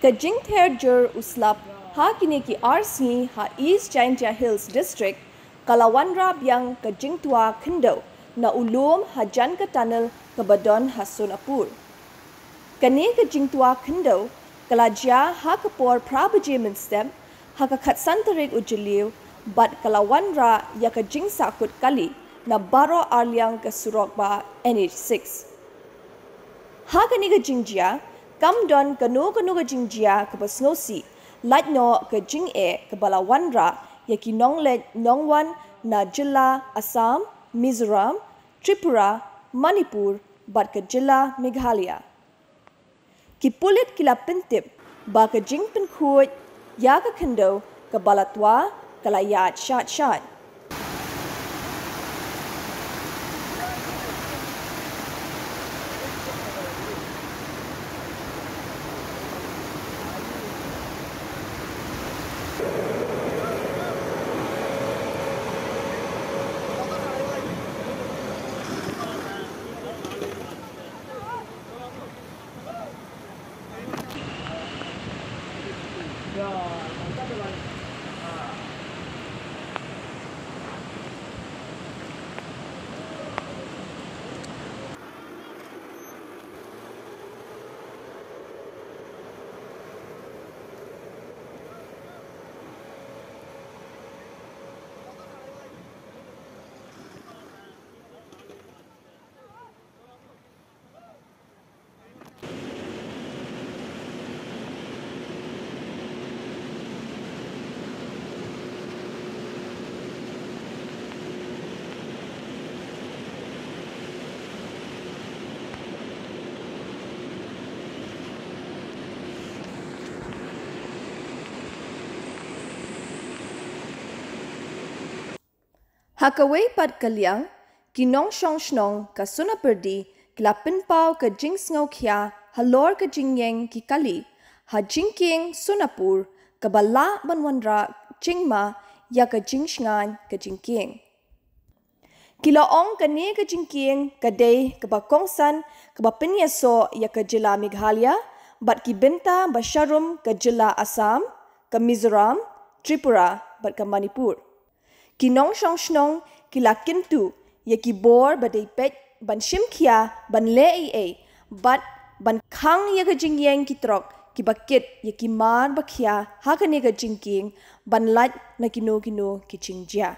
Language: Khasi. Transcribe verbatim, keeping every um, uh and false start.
Ka jingther jur u slap ha kine ki ar sngi ha East Jaintia Hills District ka la wanrah biang ka jingtwa khyndew na u lum hajan ka tunnel kaba don ha Sonapur. Kane ka jingtwa khyndew ka la jia ha ka por phra baje mynstep ha ka khatsan tarik u Jylliew bad ka la wanrah ïa ka jingsahkut kali na baroh arliang ka surok bah N H six. Ha kane ka jingjia kam don kano kano ka jingjia kaba sngewsih, lait noh ka jingeh kaba la wanrah ïa ki nongleit nongwan na jylla Assam, Mizoram, Tripura, Manipur bad ka jylla Meghalaya. Ki pulit ki la pyntip ba ka jingpynkhuid ïa ka khyndew kaba la twa ka la ïaid shait shait. Ha kawei pat ka liang, ki nongshong shnong ka Sonapyrdi ki la pynpaw ka jingsngewkhia halor ka jingïeng ki kali ha jingkieng Sonapur kaba lah ban wanrah jingma ïa ka jingshngaiñ ka jingkieng. Ki la ong kane ka jingkieng ka dei kaba kongsan kaba pynïasoh ïa ka jylla Meghalaya bad ki bynta ba sharum ka jylla Assam, ka Mizoram, Tripura bad ka Manipur. Ki nongshong shnong ki la kyntu ïa ki bor ba dei peit ban shim khia ban leh ei ei bad ban khang ïa ka jingïeng ki trok kiba kit ïa ki mar ba khia ha kane ka jingkieng ban lait na kino kino ki jingjia.